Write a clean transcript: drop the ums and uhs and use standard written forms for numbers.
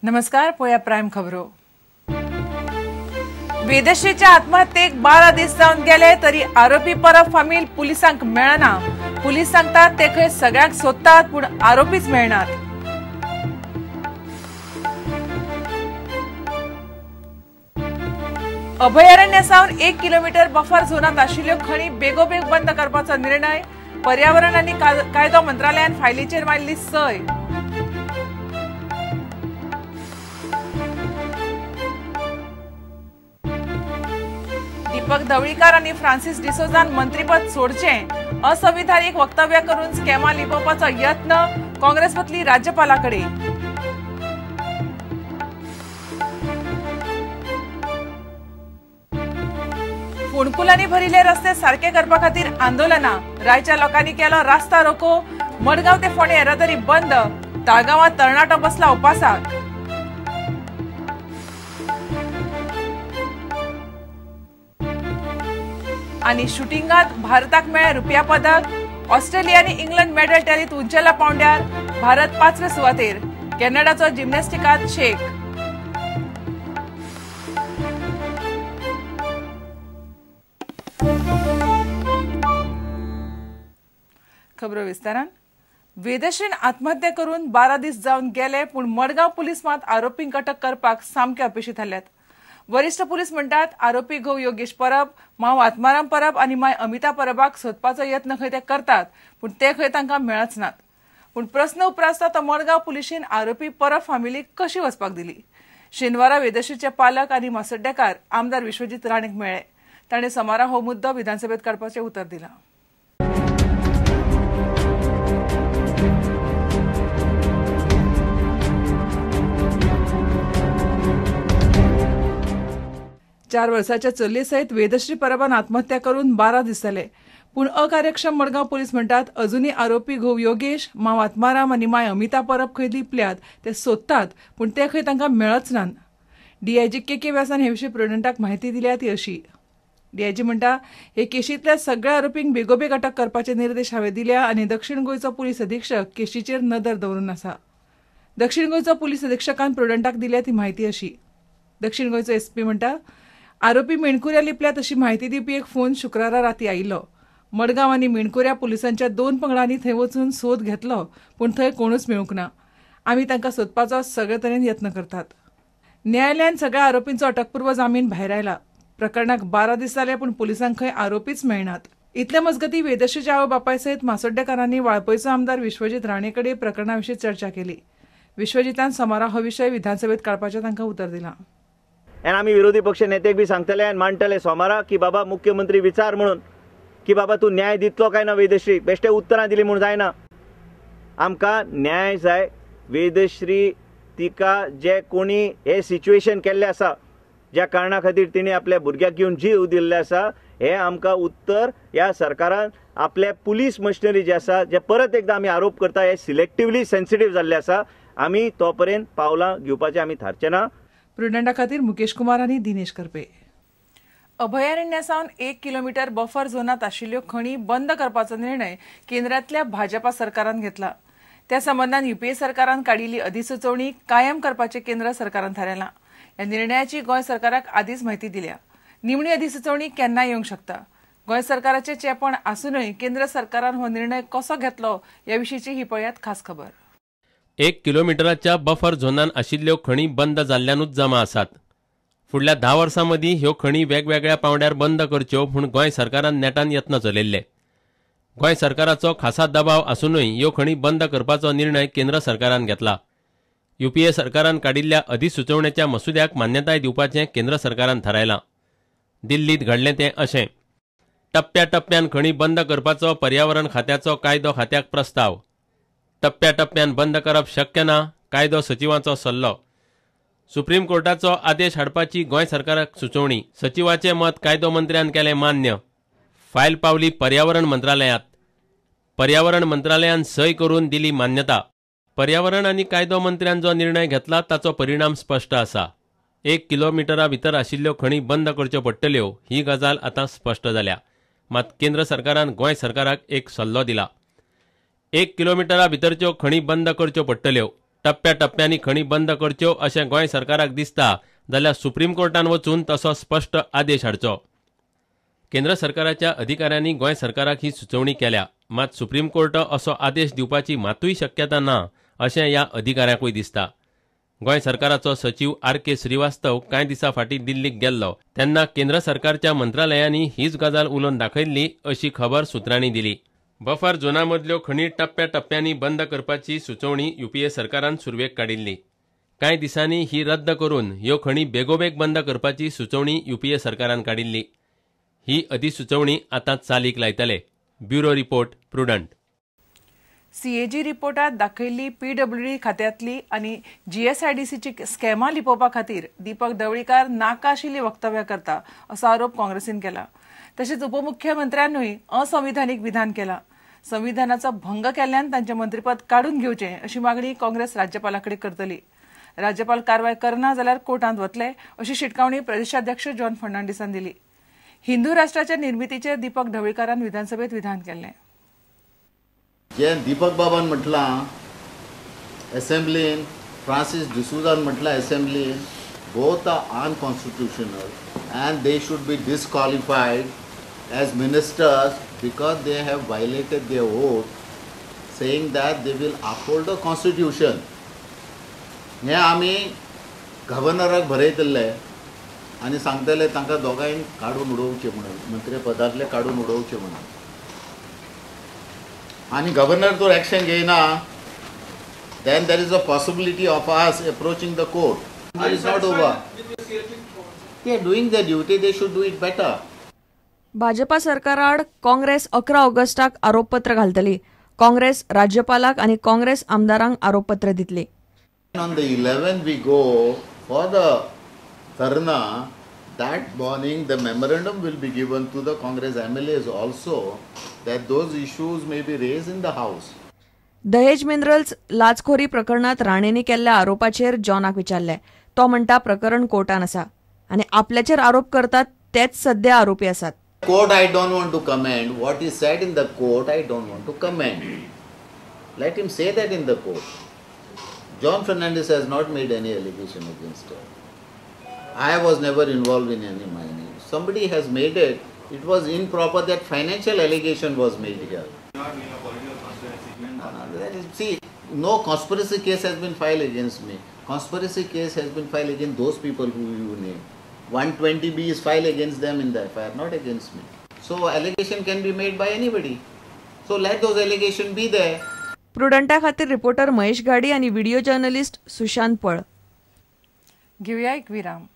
नमस्कार, पोया प्राइम खबरो। वेदश्रीच्या आत्महत्येक 12 दीस जावन गेले तरी आरोपी परब फामील पुलिसांक मेळना। पुलीस सांगतात ते खंय सगळ्यांक सोदतात पूण आरोपीच मेळनात। अभयारण्य सावन 1 किलोमीटर बफर झोनांत आशिल्ल्यो खणी बेगोबेग बंद करपाचो निर्णय पर्यावरण आनी कायदो मंत्रालयान फायलीचेर मारली सय। दीपक धवळीकर आनी फ्रांसिस डिसोजान मंत्रीपद सोडचें, असंविधानिक वक्तव्य करून स्कॅमा लिपोवपाचो यत्न, काँग्रेस वतली राज्यपालाकडे। फोंडकुलांनी भरिल्ले रस्ते सारके करपा खातीर आंदोलनां, रायच्या लोकांनी केलो रास्ता रोको, मडगांव ते फोंडें येरादारी बंद, ताळगांवांत तरणाटो बसला उपासाक। आनी शुटिंगात भारताक मेळ्ळें रुपया पदक, ऑस्ट्रेलिया आनी इंग्लंड मेडल टॅलीत उंचेल्या पावंड्यार, भारत 5वे सुवातेर, कॅनडाचो जिम्नॅस्टिकांत शेक। खबरो विस्तारान। वेदश्रीन आत्महत्या करून 12 दीस जावन गेले पूण मडगांव पुलीस मात आरोपींक अटक करपाक सामके अपेशी थारल्यात। वरिष्ठ पुलीस म्हणटात आरोपी घोव योगेश परब, माव आत्माराम परब आनी माय अमिता परबाक सोदपाचो यत्न खंय ते करतात पूण ते खंय तांकां मेळच नात। पूण प्रस्न उप्रासता तो मडगांव पुलिशेन आरोपी परब फामिलीक कशी वचपाक दिली। शेनवारा वेदश्रीचे पालक आनी मासोड्डेकार आमदार विश्वजीत राणेक मेळ्ळे। ताणें सोमारा हो मुद्दो विधानसभेत काडपाचें उतर दिलां। चार वर्साच्या चलये सयत वेदश्री परबान आत्महत्या करून 12 दीस जाले पूण अकार्यक्षम मडगांव पुलीस म्हणटात अजुनूय आरोपी घोव योगेश, माव आत्माराम आनी माय अमिता परब खंय लिपल्यात ते सोदतात पूण ते खंय तांकां मेळच नात। डीआयजी के के व्यासान हे विशीं प्रुडंटाक म्हायती दिल्या ती अशी। डीआयजी म्हणटा हे केशींतल्या सगळ्या आरोपींक बेगोबेग अटक करपाचे निर्देश हांवें दिल्या आनी दक्षिण गोंयचो पुलीस अधिक्षक केशीचेर नदर दवरून आसा। दक्षिण गोंयचो पुलीस अधिक्षकान प्रुडंटाक दिल्या ती म्हायती अशी। दक्षिण गोंयचो एसपी म्हणटा आरोपी मेणकुऱ्या लिपल्यात अशी म्हायती दिवपी एक फोन शुक्रारा राती आयिल्लो। मडगांव आनी मेणकुऱ्या पुलिसांच्या 2 पंगडांनी थंय वचून सोद घेतलो पूण थंय कोणूच मेळूंक ना। आमी तांकां सोदपाचो सगळे तरेन यत्न करतात। न्यायालयान सगळ्या आरोपींचो अटकपूर्व जामीन भायरायला। प्रकरणाक 12 दीस जाले पूण पुलिसांक खंय आरोपीच मेळनात। इतले मजगतीं वेदश्रीच्या आवय बापाय सयत मासोड्डेकारांनी वाळपयचो आमदार विश्वजीत राणे कडेन प्रकरणा विशीं चर्चा केली। विश्वजितान सोमारा हो विशय विधानसभेत काडपाचें तांकां उतर दिलां। आनी आमी विरोधी पक्ष नेत्याक बी सांगतले आनी मांडटले सोमारा की बाबा मुख्यमंत्री विचार म्हणून की बाबा तूं न्याय दितलो काय ना वेदश्री, बेश्टे उत्तरां दिली म्हूण जायना, आमकां न्याय जाय। वेदश्री तिका जे कोणी हे सिच्युएशन केल्लें आसा, ज्या कारणा खातीर तिणें आपल्या भुरग्याक घेवन जीव दिल्ले आसा, हे आमकां उत्तर ह्या सरकारान आपल्या पुलीस मशिनरी जे आसा, जे परत एकदां आमी आरोप करता हे सिलेक्टिवली सेन्सिटीव जाल्ले आसा, आमी तो पर्यंत पावलां घेवपाचें आमी थारचें ना। प्रुडंटा खातीर मुकेश कुमार आनी दिनेश करपे। अभयारण्या सावन 1 किलोमीटर बफर झोनांत आशिल्ल्यो खणी बंद करपाचो निर्णय केंद्रांतल्या भाजपा सरकारान घेतला। त्या संबंदान युपीए सरकारान काडिल्ली अधिसुचोवणी कायम करपाचें केंद्र सरकारान थारायलां। ह्या निर्णयाची गोंय सरकाराक आदींच म्हायती दिल्या। निमणी अधिसुचोवणी केन्ना येवंक शकता। गोंय सरकाराचें चेपण आसूनय केंद्र सरकारान हो निर्णय कसो घेतलो ह्या विशींची ही पळयात खास खबर। 1 किलोमिटराच्या बफर झोनान आशिल्ल्यो खणी बंद जाल्ल्यानूच जमा आसात। फुडल्या 10 वर्सां मदीं ह्यो खणी वेगवेगळ्या पावंड्यार बंद करच्यो म्हूण गोंय सरकारान नेटान यत्न चलयल्ले। गोंय सरकाराचो खासा दबाव आसूनय ह्यो खणी बंद करपाचो निर्णय केंद्र सरकारान घेतला। युपीए सरकारान काडिल्ल्या अधिसुचोवणेच्या मसुद्याक मान्यताय दिवपाचें केंद्र सरकारान थारायलां। दिल्लींत घडलें तें अशें। टप्प्या टप्प्यान खणी बंद करपाचो पर्यावरण खात्याचो कायदो खात्याक प्रस्ताव। टप्प्या टप्प्यान बंद करप शक्य ना, कायदो सचिवाचो सल्लो। सुप्रीम कोर्टाचो आदेश हाडपाची गोंय सरकाराक सुचोवणी। सचिवाचें मत कायदो मंत्र्यान केलें मान्य। फायल पावली पर्यावरण मंत्रालयांत। पर्यावरण मंत्रालयान सय करून दिली मान्यता। पर्यावरण आनी कायदो मंत्र्यान जो निर्णय घेतला ताचो परिणाम स्पश्ट आसा। 1 किलोमिटरा भितर आशिल्ल्यो खणी बंद करच्यो पडटल्यो ही गजाल आतां स्पश्ट जाल्या। मात केंद्र सरकारान गोंय सरकाराक एक सल्लो दिला। 1 किलोमिटरा भितरच्यो खणी बंद करच्यो पडटल्यो। टप्प्या टप्प्यांनी खणी बंद करच्यो अशें गोंय सरकाराक दिसता जाल्यार सुप्रीम कोर्टान वचून तसो स्पश्ट आदेश हाडचो. केंद्र सरकाराच्या अधिकाऱ्यांनी गोंय सरकाराक ही सुचोवणी केल्या. मात सुप्रीम कोर्ट असो आदेश दिवपाची मातूय शक्यता ना अशें ह्या अधिकाऱ्यांकूय दिसता. गोंय सरकाराचो सचीव आर के श्रीवास्तव कांय दिसां फाटीं दिल्लीक गेल्लो तेन्ना केंद्र सरकारच्या मंत्रालयांनी हीच गजाल उलोवन दाखयल्ली अशी खबर सुत्रांनी दिली. बफर झोनामदल्यो खणी टप्प्या टप्प्यांनी बंद करपाची सुचोवणी युपीए सरकारान सुरवेक काडिल्ली. कांय दिसांनी ही रद्द करून ह्यो खणी बेगोबेग बंद करपाची सुचोवणी युपीए सरकारान काडिल्ली. ही अधिसुचोवणी आतां चालीक लायतले. Bureau report, Prudent. CAG रिपोर्टात दाखयल्ली पीडब्ल्यूडी खात्यांतली आनी जीएसआयडीसीची स्कॅमां लिपोवपा खातीर दीपक ढवळीकार नाका आशिल्ली वक्तव्यां करता असो आरोप काँग्रेसीन केला. तशेंच उपमुख्यमंत्र्यानूय असंविधानीक विधान केलां. संविधानाचो भंग केल्ल्यान तांचें मंत्रीपद काडून घेवचें अशी मागणी काँग्रेस राज्यपाला कडेन करतली. राज्यपाल कारवाय करना जाल्यार कोर्टांत वतले अशी शिटकावणी प्रदेशाध्यक्ष जॉन फर्नांडीसान दिली. हिंदू राष्ट्राच्या निर्मितीचेर दीपक ढवळीकारान विधानसभेत विधान केल्लें. जे दीपक बाबान म्हटलां एसेंब्लीन, Francis डिसुजान म्हटलां एसेंब्लीन, both are unconstitutional and they should be disqualified as ministers because they have violated their oath saying that they will uphold the constitution. हें आमी गव्हर्नराक बरयतले आनी सांगतले तांकां दोगांयक काडून उडोवचें म्हणून, मंत्रीपदांतले काडून उडोवचें म्हणून. आनी गव्हर्नर जर एक्शन घेयना then there is a possibility of us approaching the court. It is not over. They are doing their duty, they should do it better. Bhajpa सरकाराआड Congress 11 ऑगस्टाक आरोपपत्र घालतली. काँग्रेस राज्यपालाक आनी काँग्रेस आमदारांक आरोपपत्र दितली. On the 11th we go for the dharna. That morning the memorandum will be given to the Congress MLAs also that those issues may be raised in the house. Dahej minerals लाचखोरी प्रकरणात राणेंनी केल्ल्या आरोपाचेर जॉनाक विचारले. तो म्हणटा प्रकरण कोर्टान आसा आनी आपल्याचेर आरोप करतात तेच सध्या आरोपी आसात. Court, I don't want to comment. What is said in the court, I don't want to comment. Let him say that in the court. John Fernandez has not made any allegation against her. I was never involved in any mining. Somebody has made it. It was improper that financial allegation was made here. No, that is, see, no conspiracy case has been filed against me. Conspiracy case has been filed against those people who you name. 120B is filed against them in the FIR, not against me. So allegation can be made by anybody. So let those allegation be there. प्रुडंटा खातीर reporter Mahesh गाडी आनी video journalist Sushant पळ. घेवया एक विराम.